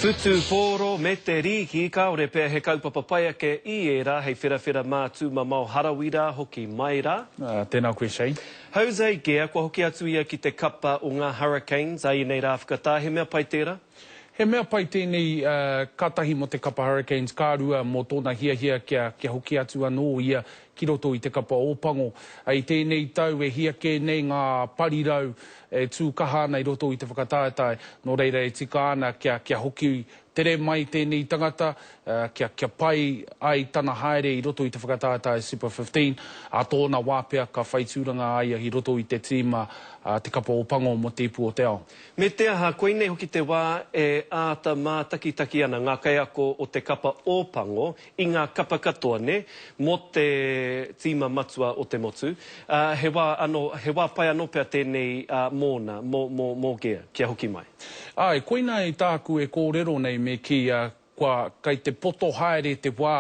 Whutupōro me te rīki, kāore pea he kaupapa pai ake i ērā hei wherawhera mā tūmamao harawira hoki mai rā. Tēnā koe Shane. Jose Gea, kua hoki atu ia ki te kapa o ngā Hurricanes a ēnei rā whakatā, he mea pai tērā? He mea pai tēnei, ka tahi mō te kapa Hurricanes, ka rua mō tōna hiahia kia kia hoki atu anō ia ki roto i te kapa Ōpango. I tēnei tau e hia kē nei ngā parirau e tū kaha ana i roto i te whakataetae, nō reira e tika ana kia kia hoki tere mai tēnei tangata, kia kia pai ai tana haere i roto i te whakataetae Super 15, ā tōna wā pea ka whai tūranga a ia i roto i te tīma a te kapa Ōpango mō te Ipu o te Ao. Me te aha, koinei hoki te wā e āta mātakitaki ana ngā kaiako o te kapa Ōpango i ngā kapa katoa, nē, mō te tīma matua o te motu. Ā, he wā anō, he wā pai anō pea tēnei mōna, mō, mō, mō Gea, kia hoki mai. Āe, koinā i tāku e kōrero nei me kī, Kua, kei te poto haere te wā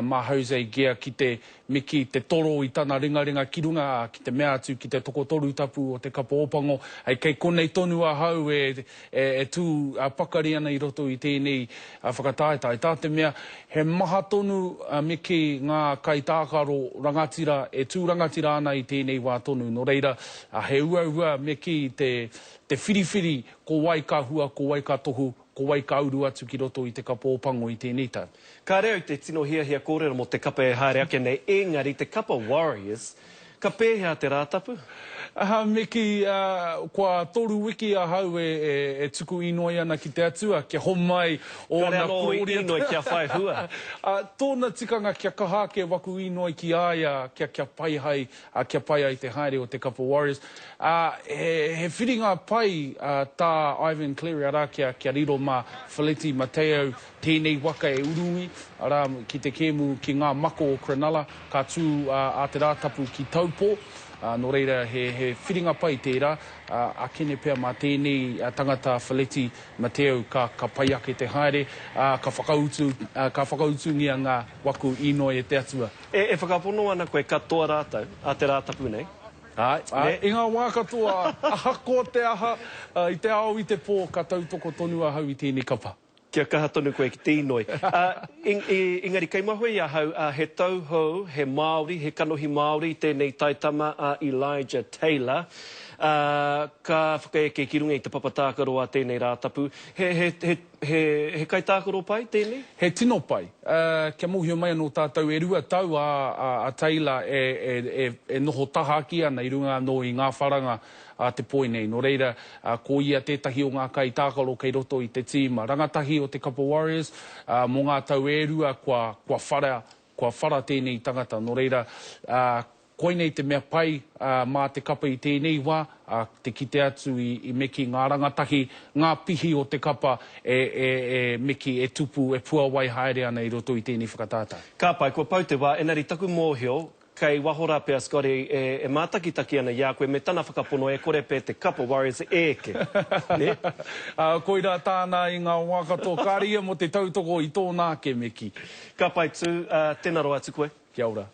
mā Jose Gea ki te, me kī, te toro i tana ringaringa ki runga, ā, ki te mea atu ki te tokotoru tapu o te kapa Ōpango, hei, kei konei tonu ahau e, e, e tū pakari ana i roto i tēnei whakataetae. Tā te mea, he maha tonu, me kī, ngā kaitākaro rangatira e tū rangatira ana i tēnei wā tonu. Nō reira, he uaua, me kī, te, te whiriwhiri ko wai ka hua, ko wai ka tohu, Ko wai ka uru atu ki roto i te kapa Ōpango i tēnei tau? Kāre au te tino hiahia kōrero mō te kapa e haere ake nei, engari te kapa Warriors, ka pēhea te Rātapu? Aha, me kī, kua toru wiki ahau e tuku inoi ana ki te Atua kia homai ōna Kāre anō i inoi kia whai hua. Tōna tikanga kia kaha ake waku inoi ki a ia kia pai hai, kia pai ai te haere o te kapa Warriors. Ā, he, he whiringa pai tā Ivan Cleary, arā, kia, kia riro mā Feleti Mateo tēnei waka e urungi, arā, ki te kēmu ki ngā mako o Cronulla, ka tū ā te Rātapu ki Taupō. Ā, nō reira, he, he whiringa pai tērā, ā, akene pea mā tēnei tangata Feleti Mateo ka, ka pai ake te haere, ā, ka whakautu, ā, ka whakautungia ngā waku inoi e te Atua. E, e whakapono ana koe katoa rātou ā te Rātapu nei? Āe, āe, i ngā wā katoa, ahakoa te aha, i te ao, i te pō, ka tautoko tonu ahau i tēnei kapa. Kia kaha tonu koe ki te inoi. Ā, engari kei mahue i ahau, ā, he tauhou, he Māori, he kanohi Māori tēnei taitama a Elijah Taylor, ā, ka whakaeke ki runga i te papa tākaro a tēnei Rātapu. He, he, he. He, he kaitākaro pai tēnei? He tino pai. Kia mōhio mai anō tātou, e rua tau a, a, a Taylor e, e, e, e noho tahaki ana i runga anō i ngā wharanga a te poi nei. Nō reira, ko ia tētahi o ngā kaitākaro kei roto i te tīma rangatahi o te Kapa Warriors, mō ngā tau e rua kua, kua whara, kua whara tēnei tangata. Nō reira, Koinei te mea pai mā te kapa i tēnei wā, te kite atu i meki ngā rangatahi, ngā pihi o te kapa e meki, e tupu, e puawai haere ana i roto i tēnei whakataetae. Ka pai, kua pau te wā, engari taku mōhio, kei waho rā pea Scotty e mātakitaki ana i a koe me tana whakapono e kore pea te kapa Warriors e eke, nē? Koirā tāna i ngā wā katoa, kāre ia mō te tautoko i tōna ake meki. Ka pai tū, tēnā rawa atu koe. Kia ora.